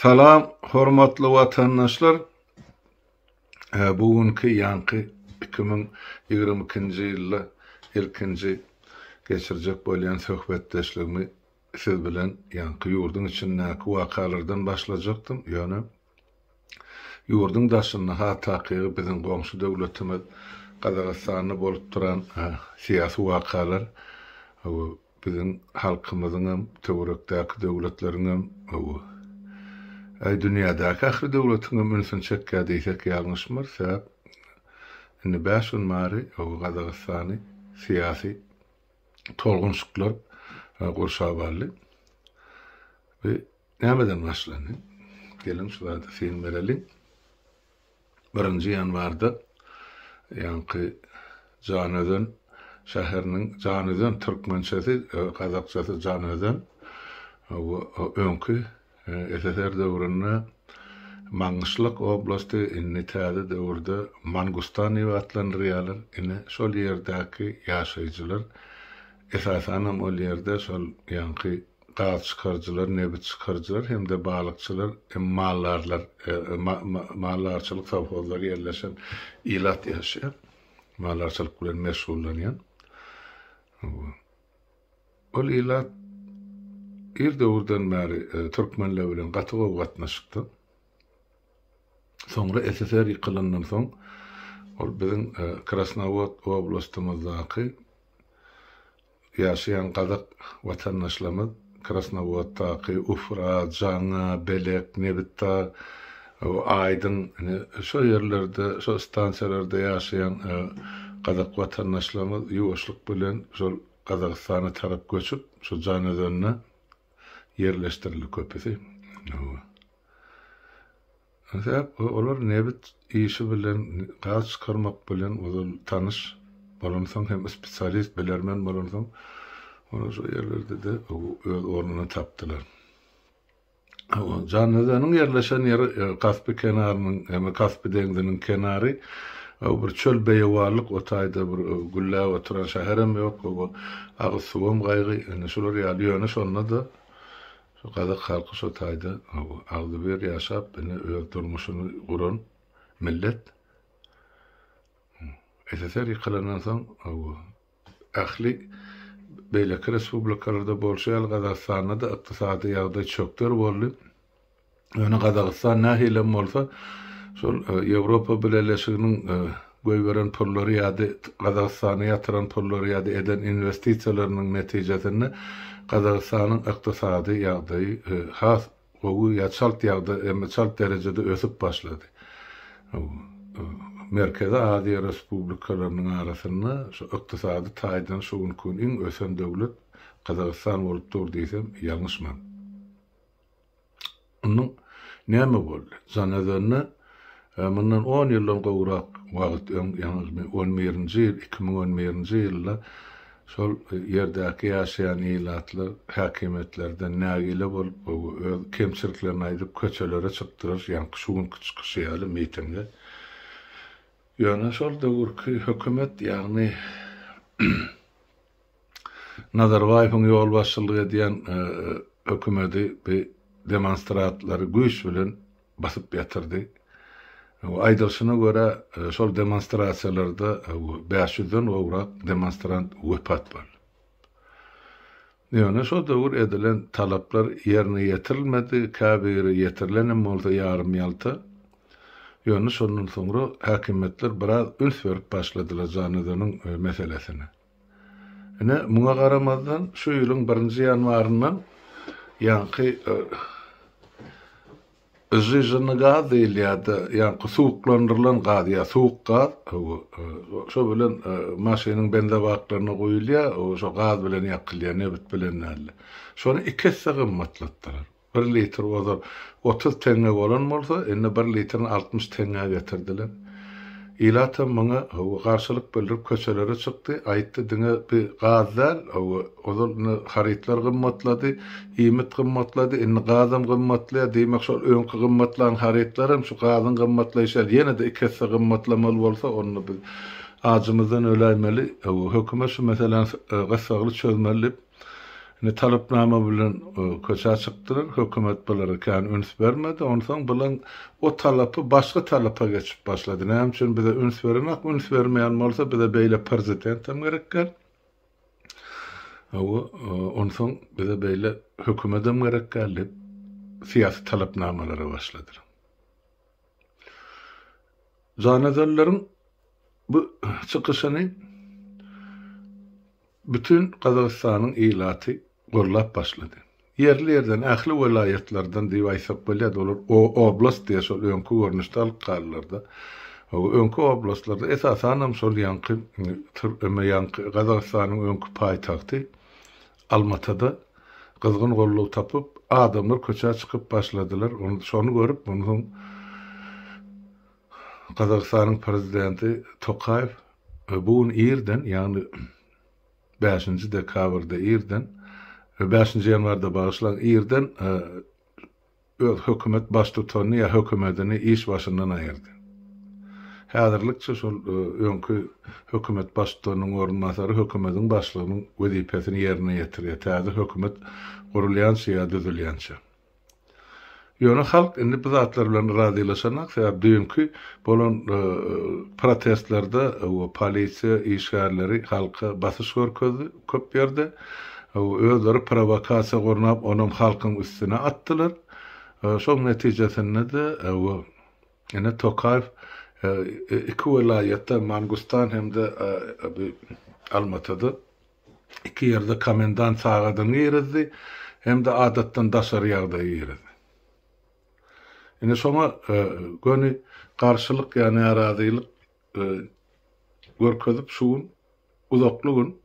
Salam hormatly watandaşlar. Bu günki ýaňky 2022-nji ýylda ilkinji geçirjek bolýan söhbetdeşligimi siz bilen ýaňky ýurduň içindäki wakalardan başlajakdym. Ýöne ýurduň daşynda, has takygy biziň goňşy döwletimiz Gazagystanda bolup duran syýasy wakalar Biziň halkymyzyňam, töwerekdäki döwletleriňem, hawa, äý, dünýädäki ähli döwletiňem ünsüni çekýär diýsek ýalňyşmarys. Sebäp indi bäş gün bäri, hawa, Gazagystany syýasy tolgunşyklar gurşap aldy. Bu nämeden başlandy? Geliň, şu zada syn bereliň. Birinji ýanwarda ýaňky Janözen şäheriniň, Janözen türkmençesi, gazakçasy Janözen, öňki SSR döwründe Maňgyşlak oblasty, indi täze döwürde Mangustan diýip atlandyrýarlar. Ine, şol ýerdäki ýaşaýjylar, esasanam ol ýerde şol ýaňky gaz çykaryjylar, nebit çykaryjylar hem-de balykçylar hem maldarlar, maldarçylyk sowhozlary ýerleşen ilat ýaşaýar. Maldarçylyk bilen meşgullanýan. Ol ilat ir döwürden bäri türkmenler bilen gaty gowy gatnaşykda. Soňra SSR ýykylandan soň ol biziň Krasnowod oblastymyzdaky Ýaşaýan gazak watandaşlarymyz Krasnowoddaky Ufra, Jaňa, Belek, Nebitdag, Aýdyň ine şo ýerlerde, şo stansiýalarda ýaşaýan gazak watandaşlarymyz ýuwaşlyk bilen şol Gazagystana tarap göçüp, şo Janözende ýerleşdirildi köpüsi. Sebäp olar nebit işi bilen, gaz çykarmak bilen ozal tanyş bolansoň hem spesialist, bilermen bolansoň, olar şo ýerlerde-de öz ornuny tapdylar. Jannazanyň ýerleşen ýeri Kaspi kenarynyň, ýagny Kaspi deňziniň kenary, bir çöl beýewanlyk, o taýda bir gülläp oturan şäherem ýok, agyz suwam gaýgy, ine şular ýaly, ýöne şonda-da Şu gazak halky şo taýda agzybir ýaşap ine öz durmuşyny guran millet. SSR ýykylandan soň ähli beýleki respublikalarda bolşy ýaly Gazagystanda-da ykdysady ýagdaý çökder boldy. Ýöne Gazagystan nähilem bolsa, şol Ýewropa Bileleşiginiň goýberen pullary ýa-da Gazagystana ýatyran pullary ýa-da eden inwestisiýalarynyň netijesinde Gazagystanyň ykdysady ýagdaýy has gowy ýa çalt ýagda hem çalt derejede ösüp başlady. Merkezi Aziýa respublikalarynyň arasynda şu ykdysady taýdan şu günki gün iň ösen döwlet Gazagystan bolup dur diýsem ýalňyşman. Ondan näme boldy? Janazanda mundan on ýyldan gowrak wagt öň, ýagny on birinji ýyl, 2011-nji ýylda şol ýerdäki ýaşaýan ilatlar häkimiýetlerden nägile bolup, öz kemçiliklerini aýdyp köçelere çykdylar, ýaňky şu günki çykyşy ýaly mitinge. Ýöne şol döwürki hökümet, ýagny Nazarbaýewiň ýolbaşçylyk edýän hökümeti bu demonstratlary güýç bilen basyp ýatyrdy. Aýdylyşyna görä, şol demonstrasiýalarda 500-den gowrak demonstrant wepat boldy. Ýöne şol döwür edilen talaplar ýerine ýetirilmedi, käbiri ýetirilenem bolsa ýarym-ýalta. Ýöne şondan soňra häkimiýetler biraz üns berip başladylar Janözeniň meselesine. Ine, muňa garamazdan, şu ýylyň birinji ýanwaryndan ýaňky žžn gaz diýilýär-de, ýaňky suwuklandyrylan gaz ýa suwuk gaz, şo bilen maşynyň benzabaklaryna guýulýar, şo gaz bilen ýakylýar, nebit bilen däl-de. Şony iki esse gymmatlatdylar. Bir litr ozal 30 teňňe bolan bolsa, indi bir litrini 60 teňňä getirdiler. Ilatam muňa, hawa, garşylyk bildirip köçelere çykdy, aýtdy, diňe bi gaz däl, hawa, ozal indi harytlar gymmatlady, iýmit gymmatlady, indi gazam gymmatlaýar, diýmek şol öňki gymmatlan harytlaram şu gazyň gymmatlaýşy ýaly ýene-de iki esse gymmatlamaly bolsa, onda biz ajymyzdan öläýmeli, hawa, hökümet şu meseläni gyssagly çözmeli diýip. Indi talapnama bilen köçä çykdylar, hökümet bulara kän üns bermedi. Onsoň bulaň o talapy başga talapa geçip başlady. Näme üçin bize üns berenak, üns bermeýän bolsa bize beýle prezidentem gerek däl. Hawa, onsoň bize beýle hökümetem gerek däl diýip, syýasy talapnamalara başladylar. Janazelleriň bu çykyşyny bütin Gazagystanyň ilaty gollap başlady. Ýerli-ýerden, ähli welaýatlardan diýip aýtsak bolýardy, olar oblast diýýär, şol öňki görnüşde alyp galdylar-da. Öňki oblastlarda, esasanam şol ýaňky ýaňky Gazagystanyň öňki paýtagty Almatada gyzgyn goldaw tapyp, adamlar köçä çykyp başladylar. Şony görüp, onsoň Gazagystanyň prezidenti Tokaýew bu gün irden, ýagny Bäşinji dekabrda irden, bäşinji ýanwarda bagyşlaň, irden öz hökümet baştutanyny ýa hökümedini iş başyndan aýyrdy. Häzirlikçe şol öňki hökümet baştutanynyň orunbasary hökümediň başlygynyň wezipesini ýerine ýetirýär, täze hökümet gurulýança ýa düzülýänçä. Ýöne halk indi bu zatlar bilen razylaşanak, sebäp düýnki bolan protestlerde polisiýa işgärleri halka basyş görkezdi köp ýerde. Özleri prowokasiýa gurnap, onam halkyň üstüne atdylar. Şoň netijesinde-de ine Tokaýew iki welaýatda, Mangustan hem-de Almatada Iki ýerde komendant sagadyny girizdi hem-de adatdan daşary ýagdaýy girizdi. Indi şoňa göni garşylyk ýa närazylyk görkezip şu gün uzakly gün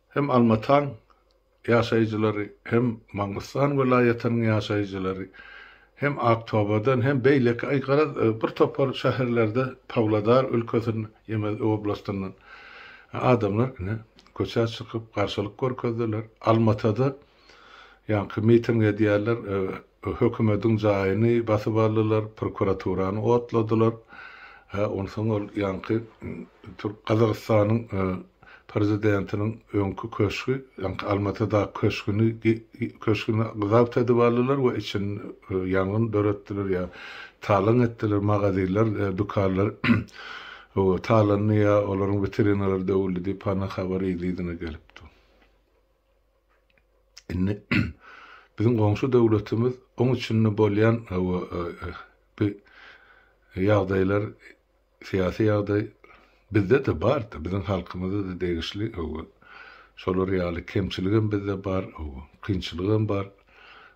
hem Almataň ýaşaýjylary, hem Mangystan welaýatynyň ýaşaýjylary, hem Aktobadan, hem beýleki, aý garaz, bir topar şäherlerde Pawlodar ülkesinde, Ýemez oblastyndan adamlar ine köçä çykyp garşylyk görkezdiler. Almatada ýaňky miting edýärler, hökümediň jaýyny basyp aldylar, prokuraturany otladylar. Hä, onsoň ol ýaňky Gazagystanyň Prezidentiniň öňki köşgi, ýaňky Almatydaky köşgüni köşgüni zabt edip aldylar we içinde ýangyn döretdiler ýa talaň etdiler, magazinler, dükanlar talandy ýa olaryň witrinalary döwüldi diýip hana habar yzly-yzyna gelipdi. Indi biziň goňşy döwletimiz oň içinde bolýan bu ýagdaýlar Syýasy ýagdaý bizde-de bar-da, biziň halkymyza-da degişli, hawa. Şolar ýaly kemçiligem bizde bar, hawa, kynçylygam bar.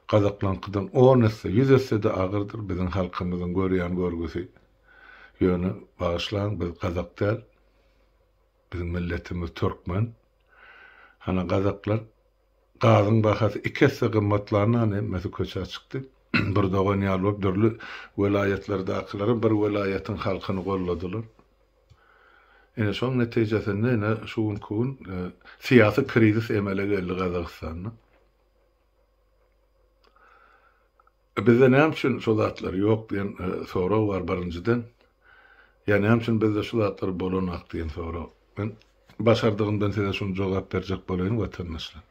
Gazaklaňkydan on esse, ýüz esse-de agyrdyr biziň halkymyzyň görýän görgüsi. Ýöne, bagyşlaň, biz gazak däl. Biziň milletimiz türkmen. Hana gazaklar Gazyň bahasy iki esse gymmatlandan hemmesi köçä çykdy. Bir dogan ýaly bolup dürli welaýatlardakylaram bir welaýatyň halkyny golladylar. Ine şoň netijesinde ine şu günki gün syýasy krizis emele geldi Gazagystanda. Bizde näme üçin şo zatlar ýok diýen sorag bar birinjiden. Ýa näme üçin bizde şu zatlar bolanak diýen sorag. Men başardygymdan size şuny jogap berjek bolaýyn watandaşlar.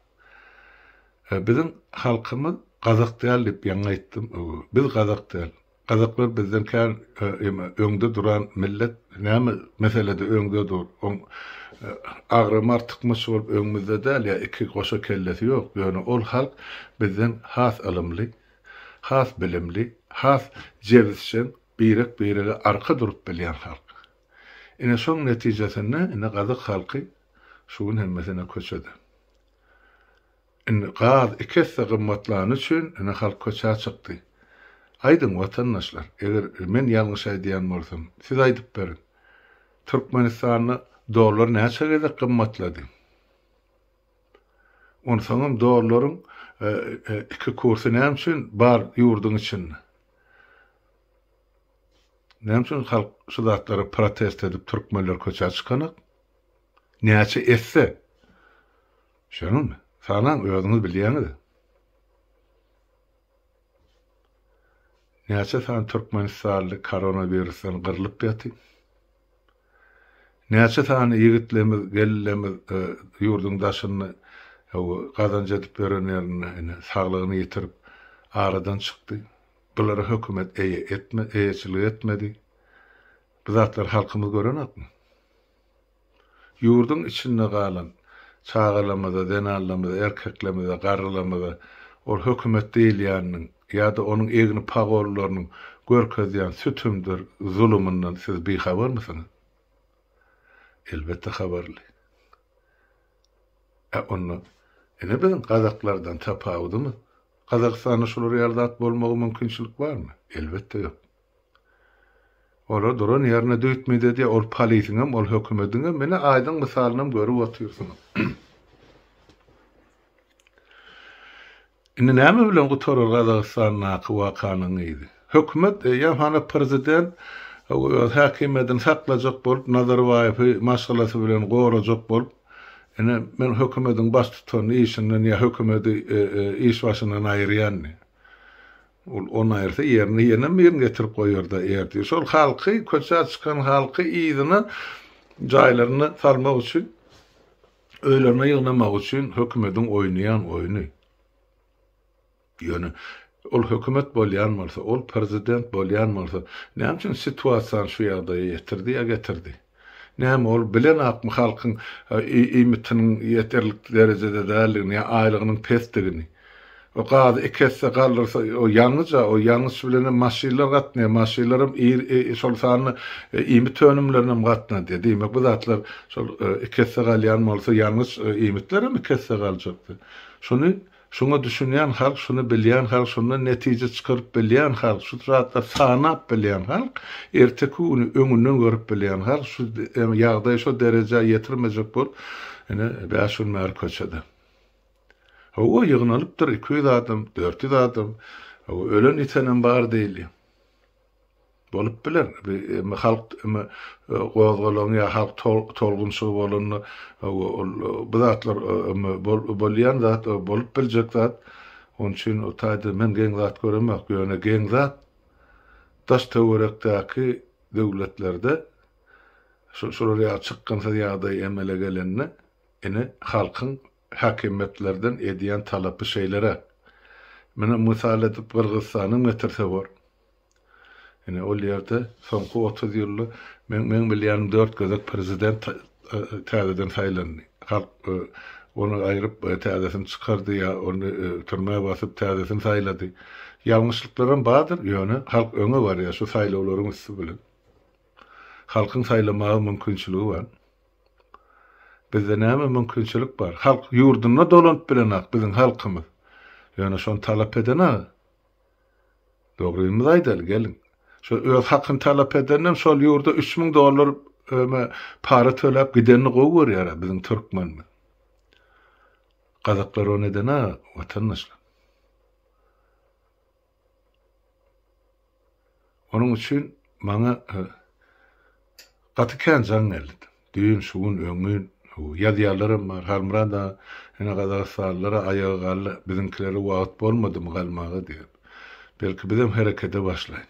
Biziň halkymyz gazak däl diýip ýaňy aýtdym. Biz gazak däl. Gazaklar bizden kän öňde duran millet näme meselede öňde dur. Oň agramy artykmaç bolup öňümizde däl ýa iki goşa kellesi ýok. Ýöne ol halk bizden has ylymly, has bilimli, has jebisjeň, birek-birege arka durup bilýän halk. Ine şoň netijesinde ine gazak halky şu gün hemmesine köçede. Indi gaz iki esse gymmatlany üçin ine halk köçä çykdy. Aýdyň watandaşlar, eger men ýalňyş aýdýan bolsam, siz aýdyp beriň. Türkmenistanda dollar näçe gezek gymmatlady? Onsoňam dollaryň iki kursy näme üçin bar ýurduň içinde? Näme üçin halk şu zatlara protest edip türkmenler köçä çykanak? Näçe esse? Şonuňmy? Sanaň özüňiz bilýäňiz. Näçe sany türkmenistanly koronawirusdan gyrlyp ýaty? Näçe sany ýigitlerimiz, gelinlerimiz ýurduň daşynda. Hawa, gazanç edip ýören ýerinde ine saglygyny ýitirip aradan çykdy. Bulara hökümet eýe etme, eýeçilik etmedi. Bu zatlary halkymyz görenokmy? Ýurduň içinde galan çagalarymyza, zenanlarymyza, erkeklerimize, garrylarymyza ol hökümet diýilýäniniň ýa-da onuň egni pagonlarynyň görkezýän sütümdir zulumyndan siz bihabarmysyňyz? Elbetde habarly. Ä onda ine biziň gazaklardan tapawudymyz. Gazagystanda şular ýaly zat bolmagy mümkinçilik barmy? Elbetde ýok. Olar duran ýerine düýtmedi edýär, ol polisiňem, ol hökümediňem, ine aýdyň mysalynam görüp otyrsyňyz. Indi näme bilen gutarar Gazagystandaky wakanyň yzy? Hökümet eýýäm hana prezident öz häkimiýetini saklajak bolup, Nazarbaýewi maşgalasy bilen gorajak bolup, ine men hökümediň baştutanyny işinden ýa hökümedi iş başyndan aýyrýan diýýär. Ol ony aýyrsa ýerine ýene birini getirip goýarda ertir. Şol halky, köçä çykan halky yzyna jaýlaryna salmak üçin, öýlerine ýygnamak üçin hökümediň oýnaýan oýny. Ýöne ol hökümet bolýan bolsa, ol prezident bolýan bolsa, näme üçin situasiýany şu ýagdaýa ýetirdi ýa getirdi? Näme ol bilenakmy halkyň iýmitiniň ýeterlik derejede däldigini ýa aýlygynyň pesdigini? O gazy iki esse galdyrsa, o ýangyç-a, o ýangyç bilenem maşynlar gatnaýar, maşynlaram şol sanda iýmit önümlerinem gatnadýar. Diýmek, bu zatlar şol iki esse galýan bolsa, ýangyç, iýmitlerem iki esse galjakdy. Şuny Şuňa düşünýän halk, şuny bilýän halk, şundan netije çykaryp bilýän halk, şu zatlary sanap bilýän halk, erteki güni öňünden görüp bilýän halk şu ýagdaýy şo derejä ýetirmejek bolup, ine, bäş gün bäri köçede. Hawa, ýygnalypdyr 200 adam, 400 adam, hawa, ölen-ýitenem bar diýilýär. Bolup biler. Emme halk emme gozgalaň ýa halk tolgunşygy bolanda ol bu zatlar emme bolýan zat, bolup biljek zat. Onuň üçin o taýda men geň zat göremok. Ýöne geň zat daş-töwerekdäki döwletlerde şular ýaly çykgynsyz ýagdaý emele gelende ine halkyň häkimiýetlerden edýän talapy şeýleräk. Mine mysal edip Gyrgyzystanyň getirse bor. Ine, ol ýerde soňky 30 ýylda meň meň bilýänim dört gezek prezident täzeden saýlandy. Halk ony aýryp täzesini çykardy ýa ony türmä basyp täzesini saýlady. Ýalňyşlyklaram bardyr, ýöne halk öňe barýar şu saýlawlaryň üsti bilen. Halkyň saýlamaga mümkinçiligi bar. Bizde näme mümkinçilik bar? Halk ýurduna dolanyp bilenak biziň halkymyz. Ýöne şony talap edenak. Dogrymyzy aýdaly, geliň. Şo öz hakyny talap edenem şol ýurda 3000 dollar öme para töläp gidenini gowy görýär-ä biziň türkmenimiz. Gazaklar ony eden-ä, watandaşlar. Onuň üçin maňa gaty kän jaň geldi. Düýn, şu gün, öňňin ýazýanlaram bar. Halmyrat aga, ine gazagystanlylara aýagy galdy, biziňkilere wagt bolmadymy galmaga diýip. Belki bizem herekede başlaýyn.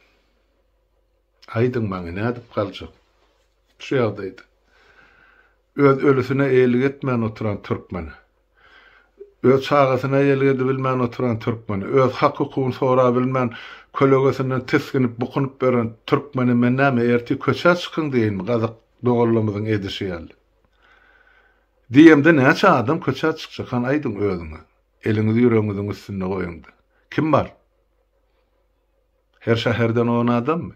Aýdyň maňa nädip galjak? Şu ýagdaýda. Öz ölüsine eýelik etmän oturan türkmene. Öz çagasyna eýelik edibilmän oturan türkmeni, öz hak-hukugyny sorabilmän, kölegesinden tisginip, bukunyp ýören türkmeni men näme, ertir köçä çykyň diýeýinmi, gazak doganlarymyzyň edişi ýaly? Diýemde näçe adam köçä çykjak, hany aýdyň özüňiz? Eliňizi ýüregiňiziň üstünde goýuň-da. Kim bar? Her şäherden on adammy?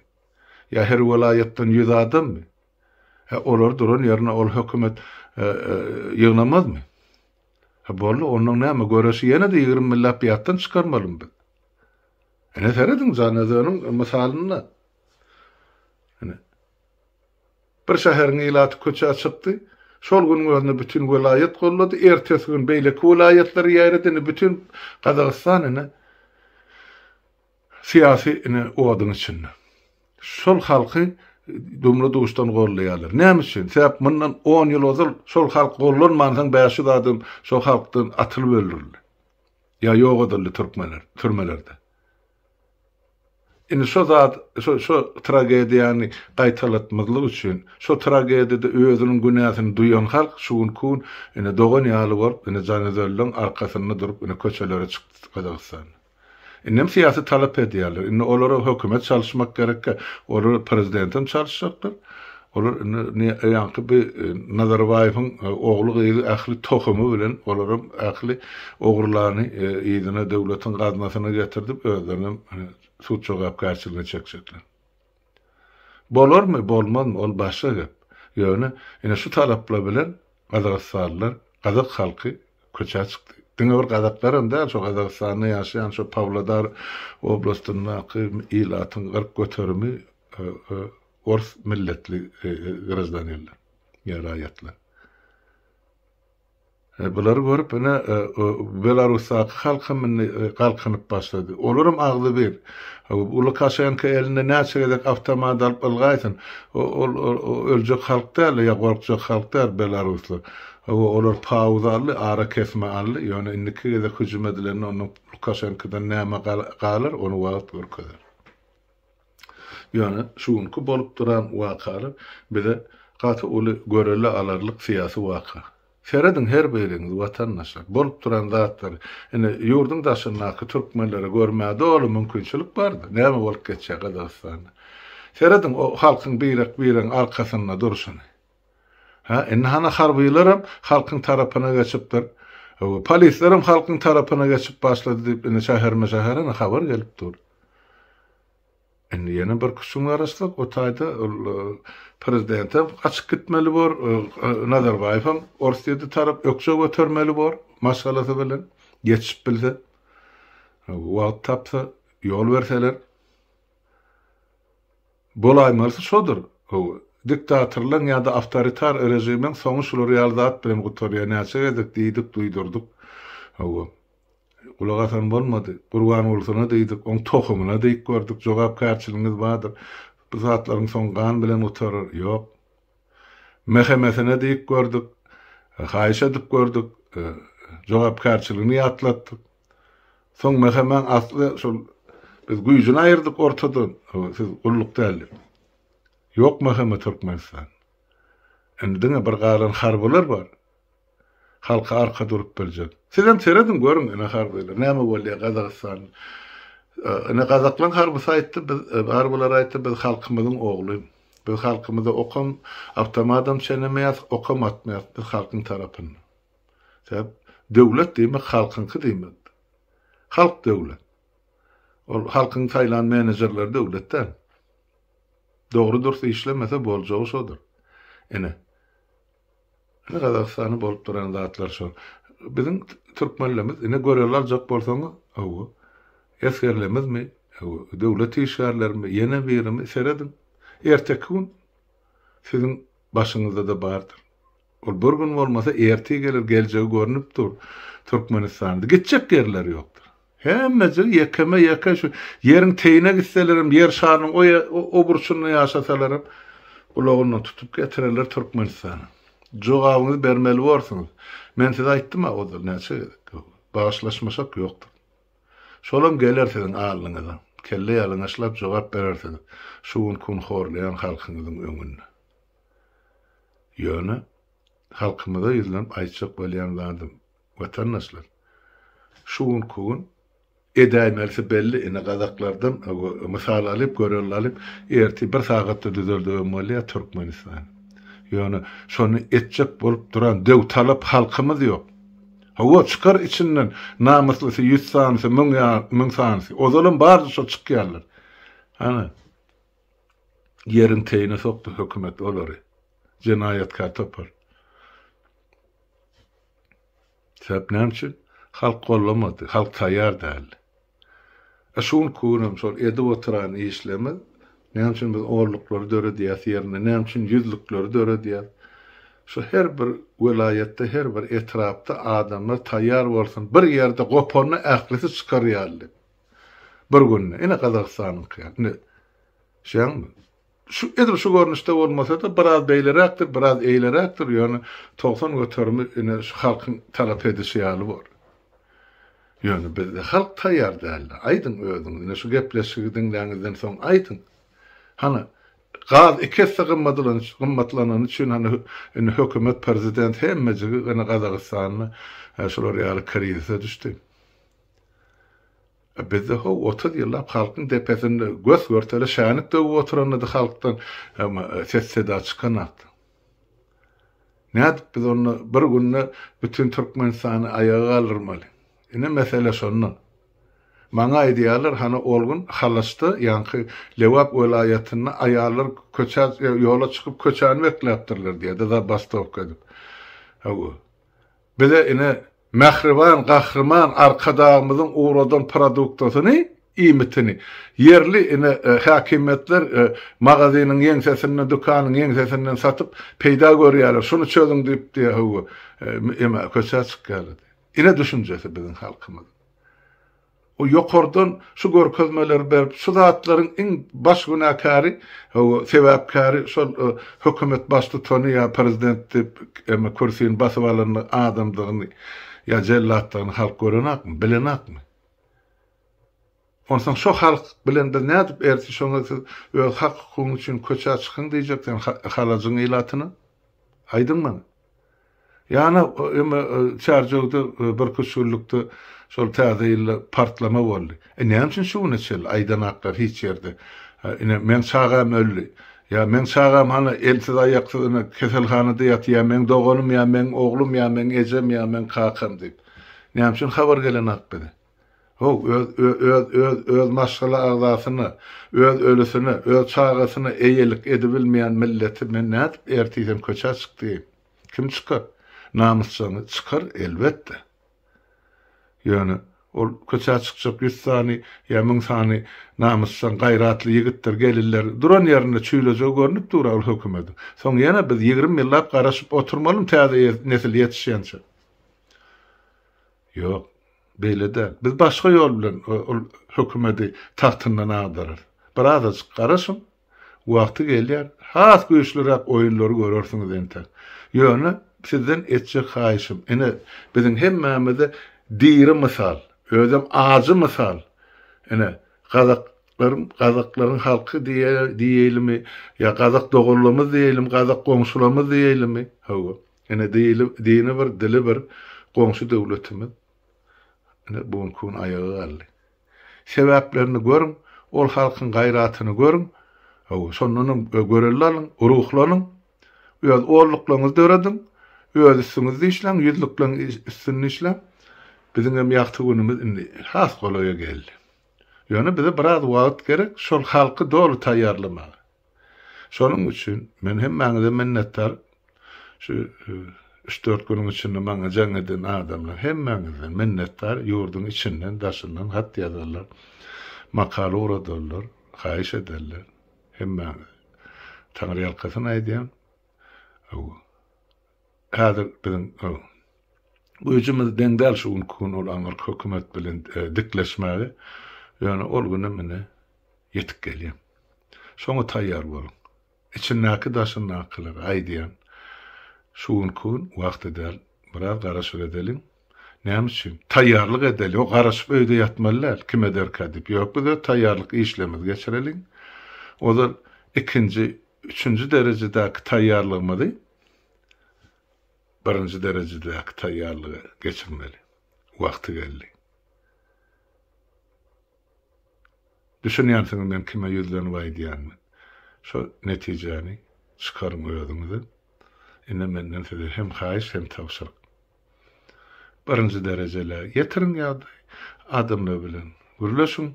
Ýa her welaýatdan ýüz adammy? Hä, olar duran ýerine ol hökümet ýygnamazmy? Hä, boldy, onnoň näme, göreşi ýene-de 20 ýyllap ýatdan çykarmalymy biz? Ine, serediň, Janözeniň mysalynda. Ine. Bir şäheriň ilaty köçä çykdy, şol günüň özünde bütin welaýat gollady, ertesi gün beýleki welaýatlara ýaýrady, indi bütin Gazagystan ine Syýasy ine oduň içinde. Şol halky dumly-duşdan gollaýarlar. Näme üçin? Sebäp mundan on ýyl ozal şol halk gollanmansoň 500 adam şol halkdan atylyp öldürildi. Ýa ýok edildi türkmenler türmelerde. Indi şo zat, şo şo tragediýany gaýtalatmazlyk üçin, şo tragediýada özüniň günäsini duýan halk şu günki gün ine dogan ýaly bolup, ine Janyzelliň arkasynda durup ine köçelere çykdy Gazagystanda. Indem syýasy talap edýärler. Indi olara hökümet çalyşmak gerekkä, olar prezidentem çalyşjaklar. Olar indi ýaňky bi Nazarbaýewiň ogly-gyzy ähli tohumy bilen olaram ähli ogurlany yzyna döwletiň gaznasyna getirdip özlerinem sud jogapkärçiligine çekjekler. Bolarmy, bolmazmy ol başga gep. Ýöne ine şu talaplar bilen gazagystanlylar, gazak halky köçä çykdy. Diňe bir gazaklaram däl, şo Gazagystanda ýaşaýan şo Pawlodar oblastyndaky ilatyň 40 göterimi ors milletli graždaninler ýa raýatlar. Bulary görüp ine Belarusdaky halk hem indi galkynyp başlady. Olaram agzybir. Lukaşenko elinde näçe gezek awtomat alyp ylgaýsyn, ol öljek halk däl ýa gorkjak halk däl belaruslar. Hawa, olar pauza aldy, ara kesme aldy, ýöne indiki gezek hüjüm edilende onda Lukaşenkodan näme galar, ony wagt görkezer. Ýöne şu günki bolup duran wakalar bize gaty uly görelde alarlyk syýasy waka. Serediň her biriňiz watandaşlar, bolup duran zatlary. Ine, ýurduň daşyndaky türkmenlere görmäge doly mümkinçilik bardy, näme bolup geçýär Gazagystanda. Serediň o halkyň birek-biregiň arkasynda durşuny. Hä, indi hany harbylaram halkyň tarapyna geçipdir. Hawa, polislerem halkyň tarapyna geçip başlady diýip, indi şäherme-şäher ine habar gelip dur. Indi ýene bir küçüň garaşsak, o taýda ol prezidentem gaçyp gitmeli bor, Nazarbaýewem Orsýete tarap ökje götermeli bor maşgalasy bilen, ýetişip bilse, wagt tapsa, ýol berseler. Bolaýmalysy şodur. Hawa, diktatorlaryň ýa-da awtoritar režimiň soňy şular ýaly zat bilen gutarýar. Näçe gezek diýdik, duýdurdyk. Hawa. Gulak asan bolmady. Gurbangulysyna diýdik, oň tohumyna diýip gördük, jogapkärçiligiňiz bardyr. Bu zatlaryň soňy gan bilen gutarar. Ýok. MHM-sine diýip gördük, haýyş edip gördük, jogapkärçiligini ýatlatdyk. Soň MHM-iň asly şol biz güýjüni aýyrdyk ortadan, siz gulluk däl diýip. Ýok MHM Türkmenistan. Indi diňe bir galan harbylar bar. Halka arka durup biljek. Sizem serediň görüň ine harbylar näme bolýar Gazagystanda. Ine gazaklaň harbysy aýtdy biz harbylar aýtdy biz halkymyzyň ogly. Biz halkymyza okam awtomadam çenemeýäs okam atmaýas biz halkyň tarapynda. Sebäp döwlet diýmek halkyňky diýmekdir. Halk döwlet. Ol halkyň saýlan menejerleri döwlet däl. Dogry dürs işlemese boljagy şodur. Ine. Ine Gazagystanda bolup duran zatlar şol. Biziň türkmenlerimiz ine görelde aljak bolsaňyz, hawa, esgerlerimizmi, hawa, döwlet işgärlerimi, ýene birimi serediň. Erteki gün siziň başyňyzda-da bardyr. Ol bir gün bolmasa ertir geler, geljegi görnüp dur. Türkmenistanda gitjek ýerleri ýokdur. Hemmejigi ýekeme-ýeke şu ýeriň teýine gitselerem, ýer şarynyň o o burçunda ýaşasalaram gulagyndan tutup getirerler Türkmenistana. Jogabyňyzy bermeli borsuňyz. Men size aýtdym-a ozal näçe gezek. Bagyşlaşmaşak ýokdur. Şolam geler siziň alnyňyza. Kelle ýalaňaçlap jogap berersiňiz şu günki gün horlaýan halkyňyzyň öňünde. Ýöne halkymyza ýüzlenip aýtjak bolýan zadym, Watandaşlar, şu günki gün edäýmelisi belli, ine gazaklardan mysal alyp, görelde alyp, ertir bir sagatda düzeldibem bolýar Türkmenistany. Ýöne şony etjek bolup duran döwtalap halkymyz ýok. Hawa, çykar içinden namyslysy ýüz sanysy, müň sanysy. Ozalam bardy şo çykýanlar. Ana, ýeriň teýine sokdy hökümet olary. Jenaýatkär topar. Sebäp näme üçin? Halk gollamady, halk taýýar däldi. E şu günki günem şol edip oturan işlerimiz, näme üçin biz onluklary döredýäs ýerinde, näme üçin ýüzlükleri döredýäs? Şu her bir welaýatda, her bir etrapda adamlar taýýar bolsun, bir ýerde gopanda ählisi çykar ýaly diýip. Bir günde, ine Gazagystanyňky ýaly, ine, şeýdäňmi? Şu edil şu görnüşde bolmasa-da, biraz beýleräkdir, biraz eýleräkdir, ýöne 90 göterimi ine şu halkyň talap edişi ýaly bor. Ýöne bizde halk taýýar däldi. Aýdyň özüňiz, ine şu gepleşigi diňläňizden soň aýdyň. Hany, gaz iki esse gymmatlanany üçin hany indi hökümet, prezident hemmejigi ine Gazagystanda şular ýaly krizise düşdi. Bizde how 30 ýyllap halkyň depesinde gös-görtele şänik döwüp oturanydy halkdan ses-seda çykanakdy. Nädip biz onda bir günde bütin Türkmenistany aýaga galdyrmaly? Ine mesele şonda. Maňa aýdýarlar, hany ol gün Halaçda, ýaňky Lebap welaýatynda aýallar köçä, ýola çykyp köçäni bekläpdirler diýýär-de, zabastowka edip. Hawa. Bize ine Mähriban Gahryman Arkadagymyzyň ugradan produktasyny, iýmitini, ýerli ine häkimiýetler magazynyň ýeňsesinden, dükanyň ýeňsesinden satyp peýda görýärler, şuny çözüň diýip diýýär, hawa, eme köçä çykýarlar diýýär. Ine düşünjesi biziň halkymyzyň. O ýokardan şu görkezmeleri berip, şu zatlaryň iň baş günäkäri, hawa, sebäpkäri şol hökümet baştutany ýa prezident diýip, eme kürsini basyp alan adamdygyny ýa jellatdygyny halk görenakmy, bilenakmy? Onsoň şo halk bilen biz nädip ertir şoňa siz öz hak-hukugyňyz üçin köçä çykyň diýjek sen Halajyň ilatyna? Aýdyň maňa. Ýana eme Çärjewde birküç günlükde şol täze ýylda partlama boldy. E näme üçin şu güne çenli aýdanaklar hiç ýerde ine meň çagam öldi. Ýa meň çagam hany elsiz aýaksyz ine keselhanada ýatyr ýa meň doganym ýa meň oglum ýa meň ejem ýa meň kakam diýip. Näme üçin habar gelenak bize? How, öz öz öz öz maşgala agzasyna, öz ölüsine, öz çagasyna eýelik edibilmeýän milleti men nädip ertir sen köçä çyk diýeýin? Kim çykar? Namysjaňy çykar, elbetde. Ýöne ol köçä çykjak ýüz sany ýa müň sany namysjaň, gaýratly ýigitdir, gelinler duran ýerinde çüýlejegi görnüp dur-a ol hökümediň. Soň ýene biz 20 ýyllap garaşyp oturmalymy täze nesil ýetişýänçä? Ýok, beýle däl. Biz başga ýol bilen ol hökümedi tagtyndan agdararys. Birazajyk garaşyň, wagty gelýär, has güýçlüräk oýunlary görersiňiz entek. Ýöne sizden etjek haýyşym, ine, biziň hemmämize diri mysal, özem ajy mysal, ine, gazaklaryň, gazaklaryň halky diýeýlimi, ýa gazak doganlarymyz diýeýlimi, gazak goňşularymyz diýeýlimi, hawa, Ine dili, dini bir, dili bir goňşy döwletimiz ine bu günki gün aýaga galdy. Sebäplerini görüň, ol halkyň gaýratyny görüň, hawa, şondanam görelde alyň, ruhlanyň, öz onluklaryňyzy dörediň, öz üstüňizde işläň, ýüzlükleriň üstünde işläň. Biziňem ýagty günümiz indi has golaýa geldi. Ýöne bize biraz wagt gerek şol halky doly taýýarlamaga. Şonuň üçin men hemmäňize minnetdar. Şu üç-dört günüň içinde maňa jaň eden adamlar hemmäňizden minnetdar. Ýurduň içinden, daşyndan hat ýazarlar, makala ugradarlar, haýyş ederler. Hemmäňize taňryýalkasyn aýdýan. Hawa. Häzir biziň güýjümiz deň däl şu günki gün ol aňyrky hökümet bilen dikleşmäge. Ýöne ol günem ine ýetip gelýär. Şoňa taýýar boluň. Içindäki daşyndakylara aýdýan, şu günki gün wagty däl, biraz garaşyp edeliň. Näme üçin? Taýýarlyk edeli. Ýok, garaşyp öýde ýatmaly däl, kim ederkä diýip. Ýok, biz öz taýýarlyk işlerimizi geçireliň. Ozal ikinji, üçünji derejedäki taýýarlygymyzy birinji derejedäki taýýarlyga geçirmeli. Wagty geldi. Düşünýänsiňiz men kime ýüzlenip aýdýanymy. Şo netijäni çykaryň özüňize. Ine menden size hem haýyş hem tabşyryk. Birinji derejeli ýetiriň ýagdaýy. Adamlar bilen gürleşiň.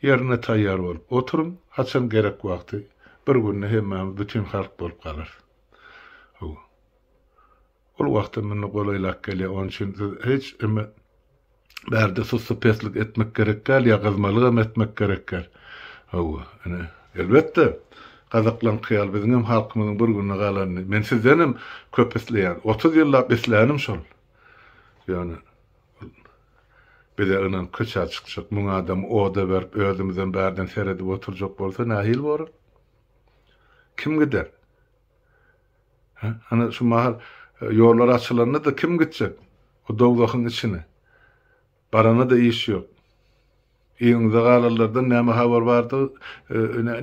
Ýerine taýýar bolup oturyň. Haçan gerek wagty bir günde hemmämiz bütin halk bolup galarys. Hawa. Ol wagtam indi golaýlap gelýär. Onuň üçin siz hiç eme bärde sussupeslik etmek gerek däl ýa gyzmalygam etmek gerek däl. Hawa, ine, elbetde, gazaklaňky ýaly biziňem halkymyzyň bir günde galanyny men sizdenem köp isleýän. 30 ýyllap islänim şol. Ýöne ol bize ynanyp köçä çykjak, müň adamy oda berip, özümizem bärden seredip oturjak bolsa nähili bolar? Kim gider? Hä? Ana şu mahal e, ýollar açylanda-da kim gitjek? O dowzahyň içine. Barana-da iş ýok. Yzyňyzda galanlardan näme habar bardygy,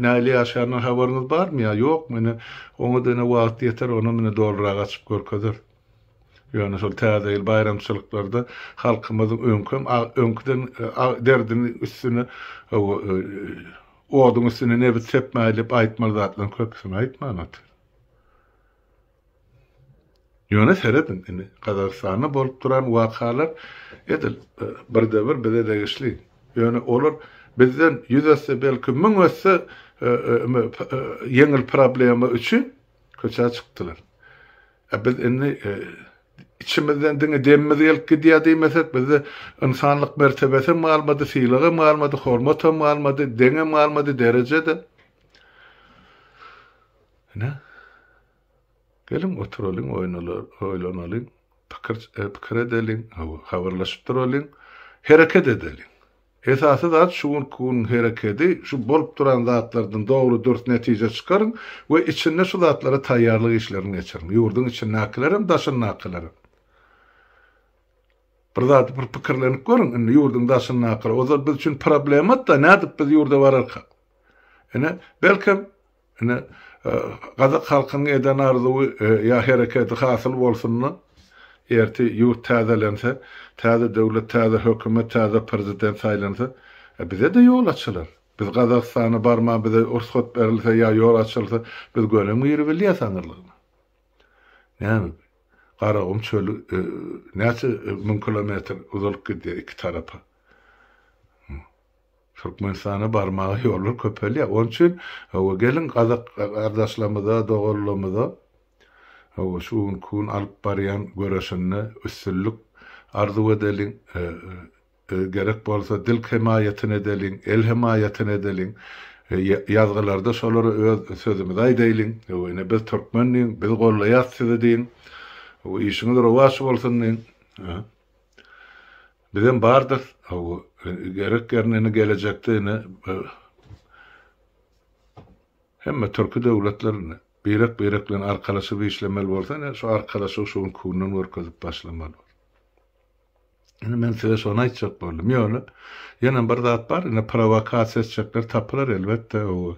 nähili ýaşaýandan habaryňyz barmy ýa ýokmy, ine, oňa-da ine wagt ýeter, onam ine dolurak açyp görkezeris. Ýöne şol Täze ýyl baýramçylyklarda halkymyzyň öňkem öňküden derdini üstüne oduň üstüne nebit sepmäýli diýip aýtmaly zatlaryň köpüsini aýtman otyr. Ýöne serediň, indi Gazagystanda bolup duran wakalar edil birde-bir bize degişli. Ýöne olar bizden ýüz esse, belki 1000 esse ýeňil problema üçin köçä çykdylar. E biz indi içimizden diňe demimiz gelip gidýär diýmesek, bizde ynsanlyk mertebesem galmady, sylagam galmady, hormatam galmady, deňem galmady, dereje-de. Ine. Geliň oturalyň, oýlanalyň, pikir pikir edeliň, habarlaşyp duralyň, hereket edeliň. Esasy zat şu günki günüň herekedi, şu bolup duran zatlardan dogry dürs netije çykaryň we içinde şu zatlara taýýarlyk işlerini geçiriň. Ýurduň içindäkilerem, daşyndakylarem. Bir zady bir pikirlenip görüň, indi ýurduň daşyndakylar, ozal biz üçin problemat-da, nädip biz ýurda bararkak? Ine, belkem, Ine, gazak halkynyň eden arzuwy ýa hereketi hasyl bolsun-da, ertir ýurt täzelense, täze döwlet, täze hökümet, täze prezident saýlansa, bize-de ýol açylar. Biz Gazagystana barman bize rugsat berilse ýa ýol açylsa, biz gönem giribilýäs aňyrlygyna. Näme bu? Garagum çöli näçe müň kilometr uzalyp gidýär iki tarapa. Türkmenistana barmaga ýollar köpelýär. Onuň üçin, hawa, geliň gazak gardaşlarymyza, doganlarymyza, hawa, şu günki gün alyp barýan göreşinde üstünlik arzuw edeliň. Gerek bolsa dil hemaýatyny edeliň, el hemaýatyny edeliň. Ýazgylarda şolara öz sözümizi aýdaýlyň. Hawa, ine biz türkmen diýiň, biz gollaýas sizi diýiň. Hawa, işiňiz rowaç bolsun diýiň. Bizem bardyrys, hawa, gerek ýerinde ine gelejekde ine hemme türki döwletler ine birek-birek bilen arkalaşyp işlemeli bolsa ine şu arkalaşygy şu günki günden görkezip başlamaly. Ine men size şony aýtjak boldum. Ýöne ýene bir zat bar, ine prowokasiýa etjekler tapylar elbetde, hawa.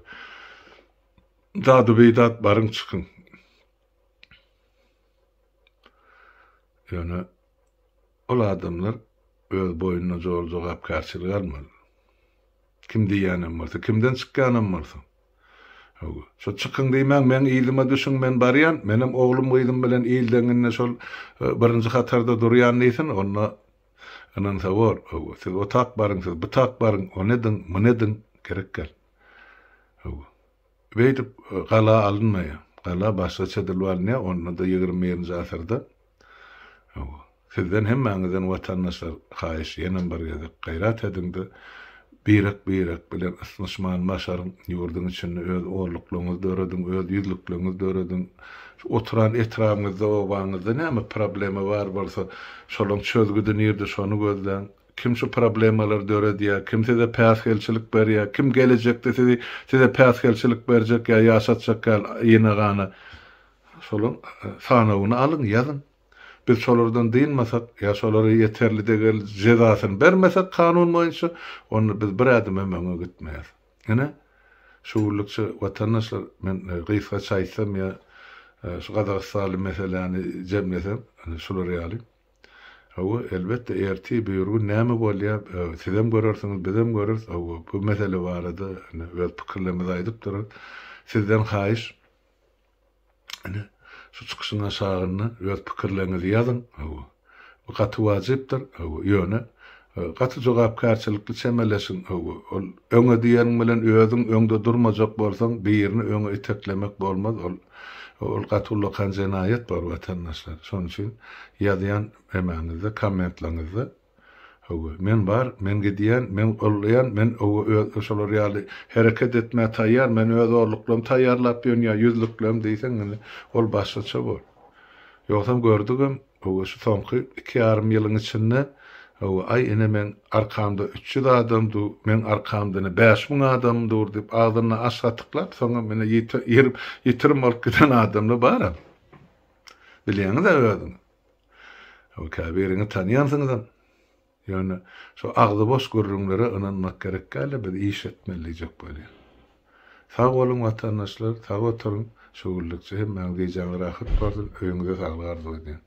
Dady-bidat baryň çykyň. Ýöne Ol adamlar öz boýnuna doly jogapkärçiligi almaly. Kim diýýänem bolsa, kimden çykýanam bolsa. Hawa. Şo çykyň diýmäň, meň yzyma düşüň, men barýan, menem oglum-gyzym bilen il deňinde şol birinji hatarda durýan diýsin, onda ynansa bor. Hawa. Siz o tak baryň, siz bu tak baryň, ony ediň, muny ediň, gerek däl. Hawa. Beýdip gala alynmaýar. Gala başgaça edilip alynýar, onda-da 21-nji asyrda. Hawa. Sizden hemmäňizden watandaşlar haýyş ýenem bir gezek gaýrat ediňde birek birek bilen ysnyşmany başaryň ýurduň içinde öz orluklaryňyzy dörediň öz ýüzlükleriňizi dörediň şu oturan etrabyňyzda obaňyzda näme problema bar bolsa şolaň çözgüdi nirde şony gözläň kim şu problemalary döredýär kim size päsgelçilik berýär kim gelejekde sizi size päsgelçilik berjek ýa ýaşatjak ýaly ýene gana Şolaryň sanawyny alyň, ýazyň. Biz şolardan dynmasak ýa şolara ýeterli degerli jezasyny bermesek kanun boýunça, onda biz bir ädimem öňe gitmeýäris. Ine, şu günlükçe watandaşlar, men gysgaça aýtsam ýa şu gazagystanly meseläni jemlesem, ine şular ýaly. Hawa, elbetde, ertir, birigün näme bolýar, sizem görersiňiz, bizem göreris. Hawa, bu mesele barada ine öz pikirlerimizi aýdyp durarys. Sizden haýyş, Ine, şu çykyşyň aşagynda öz pikirleriňizi ýazyň. Hawa. Bu gaty wajypdyr. Hawa, ýöne gaty jogapkärçilikli çemeleşiň. Hawa, ol öňe diýeniň bilen özüň öňde durmajak bolsaň, birini öňe iteklemek bolmaz. Ol ol gaty ullakan jenaýat bor, watandaşlar. Şonuň üçin ýazýan emäňizde, kommentleňizde Hawa, men bar, men gidýän, men gollaýan, men owa öz şolar ýaly hereket etmä taýýar, men öz orluklarymy taýýarlap ýörün ýa ýüzlüklerim diýseň indi ol başgaça bor. Ýogsam gördügem, hawa şu soňky iki ýarym ýylyň içinde, hawa, aý ine meň arkamda 300 adam dur, meň arkamda ine 5000 adam dur diýip agzynda aş gatyklap soňam ine ýitirim bolup giden adamlar baram. Bilýäňiz-ä özüňiz. Käbiriňiz tanýansyňyzam. Ýöne şo agzy boş gürrüňlere ynanmak gerek dälde biz iş etmeli diýjek bolýan. Sag boluň watandaşlar, sag oturyň, şu günlükçe hemmäňiz gijäňiz rahat bolsun, öýüňize saglyk arzuw edýän.